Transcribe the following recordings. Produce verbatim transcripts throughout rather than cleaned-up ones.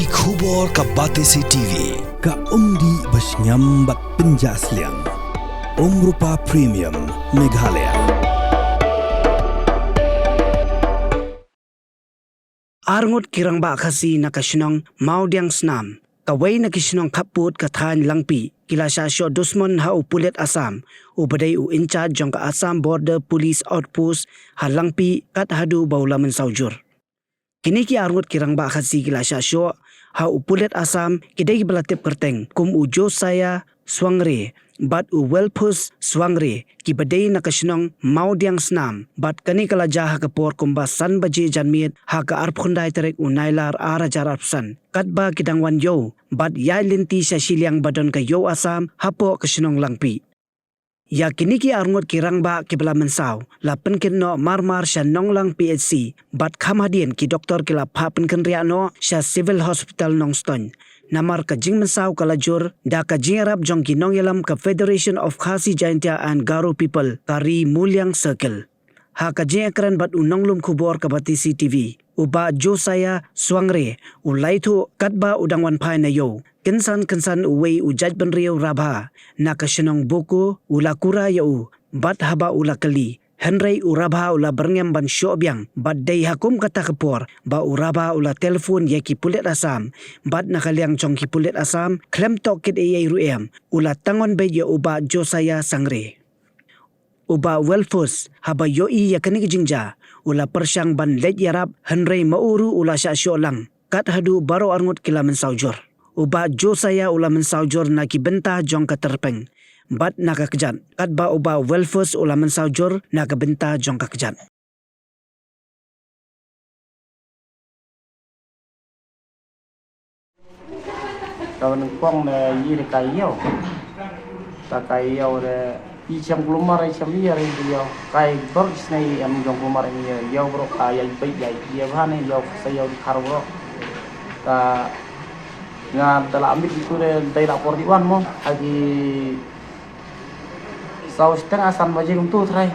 Ki khubor ka Batesi T V, ka umdih ba shngiam bad pynjah sliang. Umrupa Premium, Meghalaya. Arngut ki rangbah Khasi na ka shnong Mawdiangsnam, kawei na ki shnong khappud ka thaiñ Langpih, ki la shah shoh dusmon ha u pulit Assam, u ba dei u in-charge jong ka Assam Border Police Outpost ha Langpih, kat haduh ba u la mynsaw jur. Kine ki arngut ki rangbah Khasi ki la shah shoh ha u pulit Assam, ki dei ki ba la tip kyrteng kum u Josiah Swangre bad u Wilphus Swangre, ki ba dei na ka shnong Mawdiangsnam, bad kane ka la jia ha ka por kumba san baje janmiet ha ka arphew khyndai tarik u Nailar ar hajar arphew san, katba ki dang wan ïew bad ïaid lynti sha shiliang ba don ka ïew Assam hapoh ka shnong Langpih. Ïa kine ki arngut ki rangbah ki ba la mynsaw la pynkit noh marmar sha Nonglang P H C, bad kham hadien ki doktor ki la phah pynkynriah noh sha Civil Hospital Nongstoiñ. Namar ka jingmynsaw ka la jur da ka jingïarap jong ki nongïalam ka Federation of Khasi Jaintia and Garo People ka Ri Muliang Circle. Ha ka jingïakren bad u nonglum khubor ka Batesi T V, u Bah Josiah Swangre u la ïathuh katba u dang wan phai na ïew, kynsan kynsan uwei u jaitbynriew Rabha na ka shnong Boko u la kura ïa u, bad haba u la kylli, hynrei u Rabha u la byrngem ban shoh biang, bad dei ha kum kata ka por ba u Rabha u la telephone ïa ki pulit Assam, bad na ka liang jong ki pulit Assam khlem tohkit ei ei ruh em, u la tangon beit ïa u Bah Josiah Swangre. U Bah Wilphus, haba ïohi ïa kane ka jingjia, u la pyrshang ban leit ïarap, hynrei ma u ruh u la shah shoh lang, kat haduh baroh arngut ki la mynsaw jur. U Bah Josiah u la mynsaw jur na ki bynta jong ka tyrpeng, bad na ka kjat, katba u Bah Wilphus u la mynsaw jur na ka bynta jong ka kjat. Ka nyngkong ne ïa ka ïew. Ka ka ïew re i chem kulmar i chem ïa re ïew. Kai ber snei em jong kulmar ïa ïew bro ka ïa bai ïa ïew ha ne ïew sa ïew di khar bro. Ka nga da la amit itu re dei la por di wan mo. Agi Saw steng asan baje kumtu trai.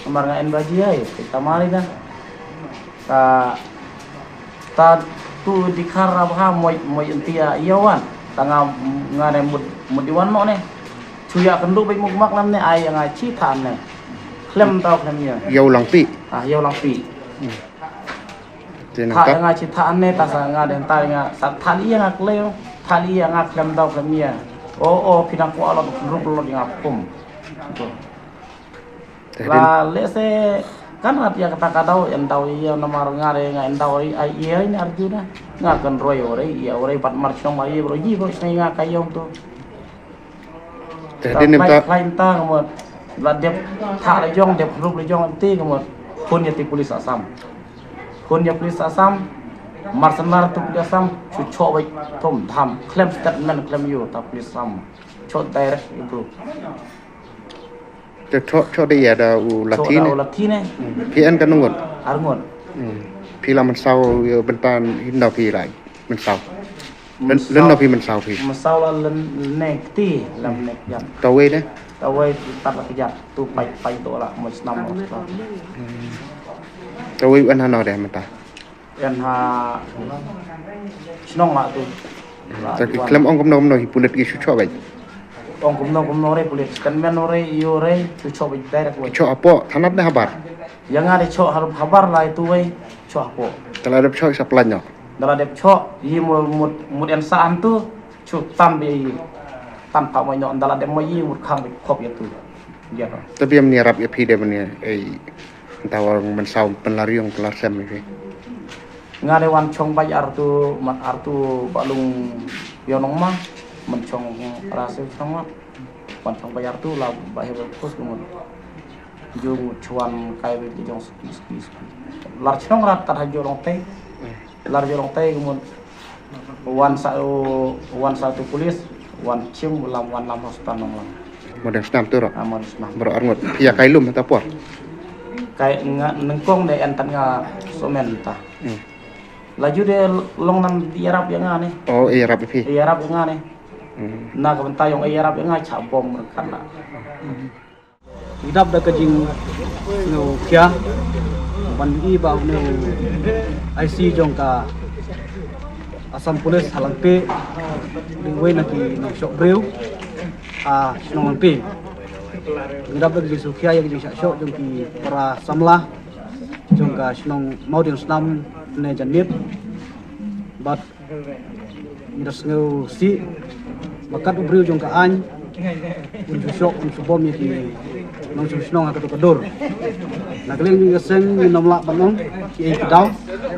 Amar nga en baje ai, kita mari dah. Ta ta tu di khar Rabha moi moi entia ïawan. Ta nga nga ne mut mut di wan no ne. Chuya kendu bai muk mak lam ne ai nga chi than ne. Khlem tau khlem ïa. Ïaw Langpih. Ah, ïaw Langpih. Hmm. Te nang Tha tap. Nga chi tha ne ta sa nga den ta nga sa tha li nga klem, tha li nga klem dau klem ïa. O o phi nang ko alot rup lot nga kum. Te La din. Le se kan rat ïa kata ka dau en dau ïa namar nga re nga en dau ai ai ïa ni arju na. Nga kan roi ore ïa ore pat mar chong ma ïa bro ji bro snei nga ka yong tu. Te Te hadien nym ta. Klai ta ngamot. La dep tha la jong dep rup la jong te ngamot. Phone ïa te police Assam. Phone ïa police Assam. Mar sanar tu police Assam chu cho bai thom dham klem statement klem ïa ta police Assam. Cho direct ïa bro. Te cho cho de ïa da u Cho Lathi da ne. U Lathi ne. Phi en ka nungut. Arngut. Hmm. Phi la mynsaw ïa bynta hynda phi lai. Mynsaw. Lyn lyn no phi mynsaw phi. Mynsaw la lyn ne kti lam ne kjat. Tawei ne. Tawei tat la kjat tu pai pai do la mo snam mo. Tawei an hano de mynta. An ha shnong ma tu. Ta ki klem ong kumno kumno hi pulit ki shu cho bai. Ong kumno kumno re pulit kan men re ïo re shu cho bai direct wei. Cho apo thanat ne habar. Ïa nga de cho habar lai tu wei cho apo. Kala de cho sa plan no. Dala dep chok yi mut mut mut en sa an tu chu tam bi tam pa mo no dala dep mo yi mut kham bi khop ya tu. Ya to. Tapi am ni rap ya phi de mani ei ntawar man saw penlariung penlarsem ni. Nga de wan chong bai ar tu mat ar tu ba lung yo nong ma man chong rase chong ma wan chong bai ar tu la ba he ba kus ku mut. Jung chuan kai bi jong ski ski ski. Lar chnong rat tat ha jorong tei. Lar jorong tei kumut. Wan sa wan sa tu police wan chim lam wan lam hospital nong lam. Modern snam tu ro. Amon snam. Bro arngut. Pia kai lum ta por. Kai nga nengkong de entan nga somen ta. Hmm. Laju de long nan yarap ya nga ne. Oh yarap phi. Yarap ya nga ne. Hmm. Na ka benta yong yarap ya nga cha bom kan la. Idap da ka jing no kya ban i ba no I C jong ka Assam Police ha Langpih, dei uwei na ki nongshah briew ha shnong Langpih. Ngi dap da ka jingsngewkhia ïa ka jingshah shoh jong ki para samla jong ka shnong Mawdiangsnam ne Janmiet. Bad ngi da sngewsih ba kat u briew jong ka aiñ un shu shoh, un shu bom ïa ki nongshong shnong ha kato ka dur. Na ka liang jong ka seng ngim lah ban ong kiei ki daw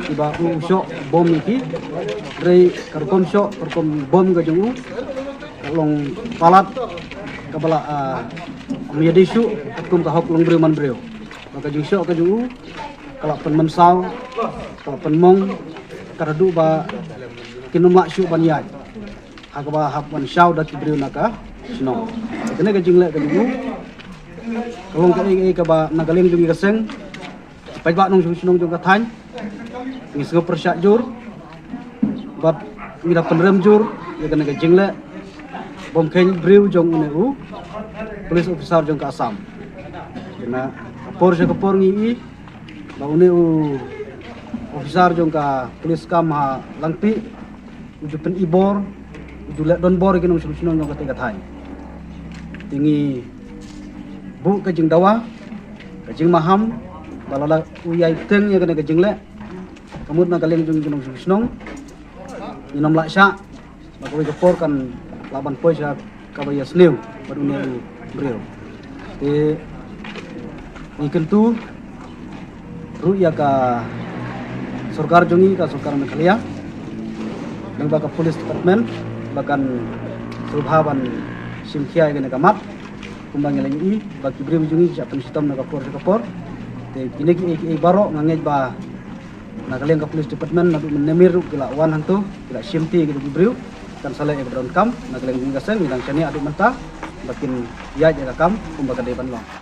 kiba u shoh bom ïa ki. Hynrei ka rukom shoh, ka rukom bom ka jong u ka long palat kaba la, ah, ym ïadei shuh katkum ka hok longbriew manbriew. Ba ka jingshoh ka jong u ka la pynmynsaw, ka la pynmong, ka la duh ba kin ym lah shuh ban ïaid ha kaba hap ban shaw da ki briew na ka shnong. Kane ka jingleh ka jong u ka long kaei kaei kaba na ka liang jong ngi ka seng, paidbah nongshong shnong jong ka thaiñ, ngi sngewpyrshah jur bad ngi da pynrem jur ïa kane ka jingleh bom kheiñ briew jong une u police officer jong ka Assam. Kane ka por sha ka por ngi i ba une u officer jong ka police kam ha Langpih u ju pyn-i bor, u ju leh donbor ïa ki nongshong shnong jong kata ka thaiñ. Te ngi buh ka jingdawa, ka jingmaham ba lada u ïai teng ïa kane ka jingleh, ka mut na ka liang jong ki nongshong shnong ngin ym lah shah ba kawei ka por kan lah ban poi sha kaba ïasniew bad une u briew. Te ngi kyntu ruh ïa ka sorkar jong ngi, ka sorkar Meghalaya, lyngba ka police department, ba kan sngewbha ban shim khia ïa kane ka mat kumba ngi la ïohi ba ki briew jong ngi ki shah pynshitom na ka por sha ka por. Te kine kiei kiei baroh nga ngeit ba na ka liang ka police department naduh mynne mynmiet ruh ki la wan hangto, ki la shimti ïa kito ki briew. Kan sa leh ïa kaba donkam. Na ka liang jong ngi ka seng ngi dang shaniah haduh mynta ba kin ïaid ïa ka kam kumba ka dei ban long.